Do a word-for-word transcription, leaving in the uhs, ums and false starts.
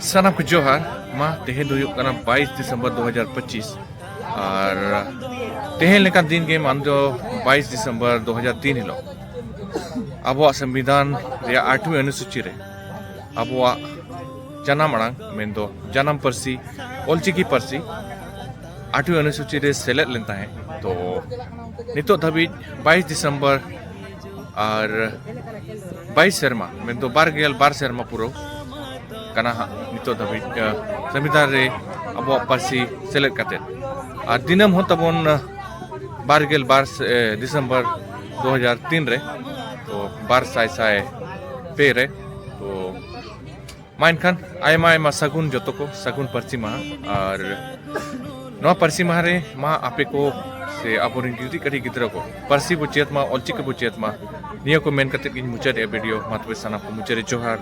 ᱥᱟᱱᱟᱢ ᱠᱚ ᱡᱚᱦᱟᱨ᱾ ᱢᱟ, ᱛᱮᱦᱮᱧ ᱫᱚ ᱦᱩᱭᱩᱜ ᱠᱟᱱᱟ ᱵᱟᱭᱤᱥ ᱰᱤᱥᱮᱢᱵᱚᱨ ᱫᱩ ᱦᱟᱡᱟᱨ ᱯᱚᱸᱪᱤᱥ, ᱟᱨ ᱛᱮᱦᱮᱧ ᱞᱮᱠᱟᱱ ᱫᱤᱱ ᱜᱮ, ᱢᱟᱱ ᱫᱚ ᱵᱟᱭᱤᱥ ᱰᱤᱥᱮᱢᱵᱚᱨ ᱫᱩ ᱦᱟᱡᱟᱨ ᱛᱤᱱ ᱦᱤᱞᱳᱜ, ᱟᱵᱚᱣᱟᱜ ᱥᱚᱝᱵᱤᱫᱷᱟᱱ ᱨᱮᱭᱟᱜ ᱟᱴᱷᱣᱤ ᱚᱱᱩᱥᱩᱪᱤ ᱨᱮ ᱟᱵᱚᱣᱟᱜ ᱡᱟᱱᱟᱢ ᱟᱲᱟᱝ, ᱢᱮᱱᱫᱚ ᱡᱟᱱᱟᱢ ᱯᱟᱹᱨᱥᱤ, ᱚᱞᱪᱤᱠᱤ ᱯᱟᱹᱨᱥᱤ, ᱟᱴᱷᱣᱤ ᱚᱱᱩᱥᱩᱪᱤ ᱨᱮ ᱥᱮᱞᱮᱫ ᱞᱮᱱ ᱛᱟᱦᱮᱸᱫ᱾ ᱛᱚ, ᱱᱤᱛᱚᱜ ᱫᱷᱟᱹᱵᱤᱡ ᱵᱟᱭᱤᱥ ᱰᱤᱥᱮᱢᱵᱚᱨ ᱟᱨ ᱵᱟᱭᱤᱥ ᱥᱮᱨᱢᱟ, ᱢᱮᱱᱫᱚ ᱵᱟᱨ ᱜᱮᱞ ᱵᱟᱨ ᱥᱮᱨᱢᱟ ᱯᱩᱨᱟᱹᱣ ᱠᱟᱱᱟ ᱦᱟᱸᱜ ᱱᱤᱛᱚᱜ ᱫᱷᱟᱹᱵᱤᱡ, ᱟᱸ, ᱥᱚᱝᱵᱤᱫᱷᱟᱱ ᱨᱮ ᱟᱵᱚᱣᱟᱜ ᱯᱟᱹᱨᱥᱤ ᱥᱮᱞᱮᱫ ᱠᱟᱛᱮᱫ᱾ ᱟᱨ ᱫᱤᱱᱟᱹᱢ ᱦᱚᱸ ᱛᱟᱵᱚᱱ, ᱟᱸ, ᱵᱟᱨ ᱜᱮᱞ ᱵᱟᱨ ᱥᱮ, ᱮ, ᱰᱤᱥᱮᱢᱵᱚᱨ ᱫᱩ ᱦᱟᱡᱟᱨ ᱛᱤᱱ ᱨᱮ, ᱛᱚ, ᱵᱟᱨ ᱥᱟᱭ ᱥᱟᱭ ᱯᱮ ᱨᱮ᱾ ᱛᱚ, ᱢᱟ ᱮᱱᱠᱷᱟᱱ ᱟᱭᱢᱟ ᱟᱭᱢᱟ ᱥᱟᱹᱜᱩᱱ ᱡᱚᱛᱚ ᱠᱚ, ᱥᱟᱹᱜᱩᱱ ᱯᱟᱹᱨᱥᱤ ᱢᱟᱦᱟ᱾ ᱟᱨ ᱱᱚᱣᱟ ᱯᱟᱹᱨᱥᱤ ᱢᱟᱦᱟ ᱨᱮ ᱢᱟ ᱟᱯᱮ ᱠᱚ ᱥᱮ ᱟᱵᱚᱨᱮᱱ ᱠᱟᱹᱴᱤᱡ ᱠᱟᱹᱴᱤᱡ ᱜᱤᱫᱽᱨᱟᱹ ᱠᱚ ᱯᱟᱹᱨᱥᱤ ᱵᱚ ᱪᱮᱫ ᱢᱟ, ᱚᱞᱪᱤᱠᱤ ᱵᱚ ᱪᱮᱫ ᱢᱟ, ᱱᱤᱭᱟᱹ ᱠᱚ ᱢᱮᱱ ᱠᱟᱛᱮᱫ ᱜᱤᱧ ᱢᱩᱪᱟᱹᱫᱮᱜᱼᱟ ᱵᱷᱤᱰᱤᱭᱳ᱾ ᱢᱟ ᱛᱚᱵᱮ ᱥᱟᱱᱟᱢ ᱠᱚ ᱢᱩᱪᱟᱹᱫ ᱨᱮ ᱡᱚᱦᱟᱨ᱾